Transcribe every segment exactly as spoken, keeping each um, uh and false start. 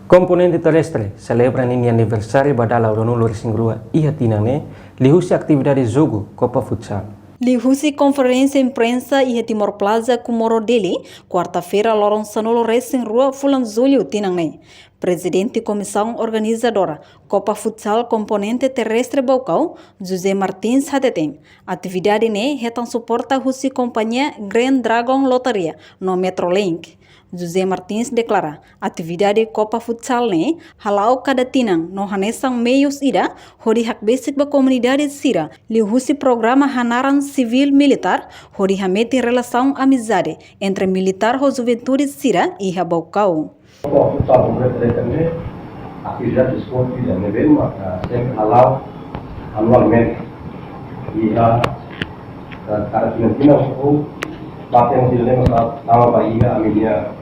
Komponente Terrestre selebra ninia aniversáriu ba dala ruanulu-resin-rua iha tinan ne'e, liuhusi atividade jogu Copa Futsal. Liuhusi konferénsia imprensa iha Timor Plaza, Comoro, Dili, kuarta-feira, loron sanulu-resin-rua fulan Jullu tinan ne'e, Prezidente Komisaun Organizadora Copa Futsal Komponente Terrestre Baucau, José Martins, hateten, atividade ne'e hetan suporta husi kompañia Green Dragon Lotaria no Metrolink. José Martins deklara, atividade Copa Futsal ne'e hala'o kada tinan no hanesan meius ida hodi hakbesik ba komunidade sira, liuhusi programa hanaran sivíl militár, hodi hametin relasaun amizade entre militár ho juventude sira iha Baucau. Copa Futsal Komponente Terrestre ne'e atividade desportiva ne'ebé maka sempre hala'o anualmente. Iha, eh, kada tinan-tinan ou parte yang tidak lembra sa-, sama ba iha ami-nia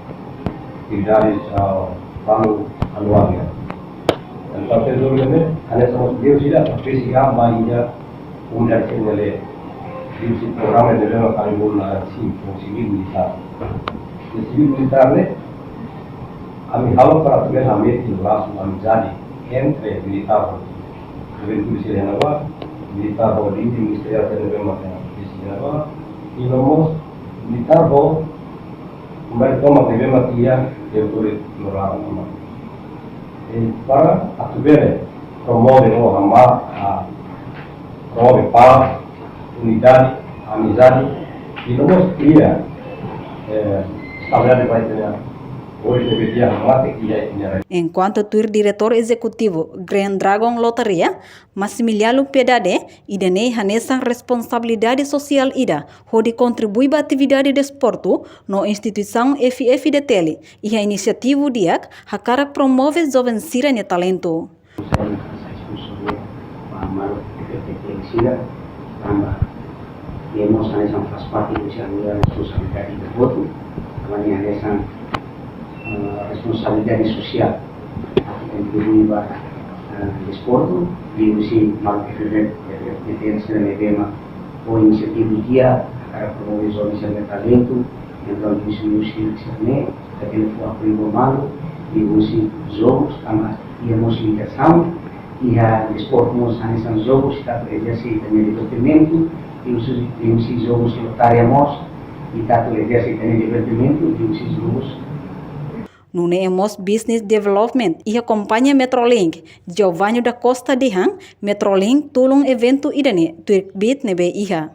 atividade, eh, planu anuál nian. Entaun, ita joven ne'e, hanesan mós Deus ida, presiza ba iha komunidade sira-ne'e, liuhusi programa de lema kali bola, sim, com sivíl militár. E sivíl militár ne'e, ami halo para atu bele hametin lasu amizade entre militár ho juventude sira iha ne'ebá, militár ho líder ministeriál sira ne'ebé maka iha ne'ebá, i no mós militár ho kembali tomak ne'ebé maka iha territóriu Timor-Leste. E para atu bele promove no hametin, ah, promove pás, unidade, amizade, i no mós kria, eh, estabilidade ba ita-nia, ohin ne'ebé iha mate iha ita-nia. Enkuantu tuir Diretór Ezekutivu Green Dragon Lotaria, Maximiliano Piedade, ida-ne'e hanesan responsabilidade sosiál ida hodi kontribui ba atividade desportu no instituisaun F F D T L iha inisiativa di'ak hakarak promove joven sira-nia talentu. Sai, sai sponsor ba maluk F F D T L sira, tanba nia mós hanesan faz parte husi ami-nia responsabilidade ida hotu, tanba nia hanesan, eh, responsabilidade sosiál atu kontribui ba, eh, desportu, liuhusi maluk F F D T L sira ne'ebé mak fó inisiativa di'ak hakarak promove joven sira-nia talentu, entaun liuhusi, liuhusi sira-ne'e, ita tenke fó apoiu ba malu, liuhusi jogus, tanba iha mós limitasaun, iha desportu mós hanesan jogus, ita atu ezerse ita-nia divertimentu, liuhusi, liuhusi jogus lotaria mós, ita atu ezerse ita-nia divertimentu, liuhusi jogus. Nune'e mós Business Development iha kompañia Metrolink, Giovanni da Costa dehan, Metrolink tulun eventu ida-ne'e tuir kbiit ne'ebé iha.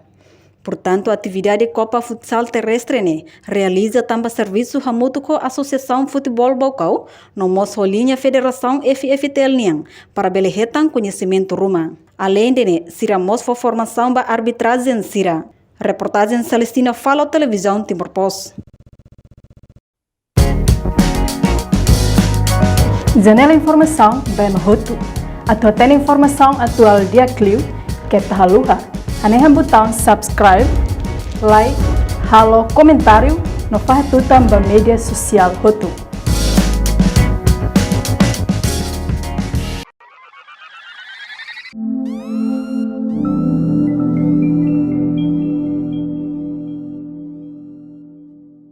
Portantu, atividade Copa Futsal Terrestre ne'e realiza tanba servisu hamutuk ho Asosiasaun Futeból Baucau, no mós ho liña Federasaun F F T L nian, para bele hetan koñesimentu ruma. Aleinde ne'e, sira mós fó formasaun ba arbitrajen sira. Reportajen Celestina Falo, Televizaun Timor Post. Janela informasaun ba ema hotu. Atu hatene informasaun atuál di'ak liu, keta haluha hanehan butaun subscribe, like, halo komentáriu, no fahe tutan ba média sosiál hotu.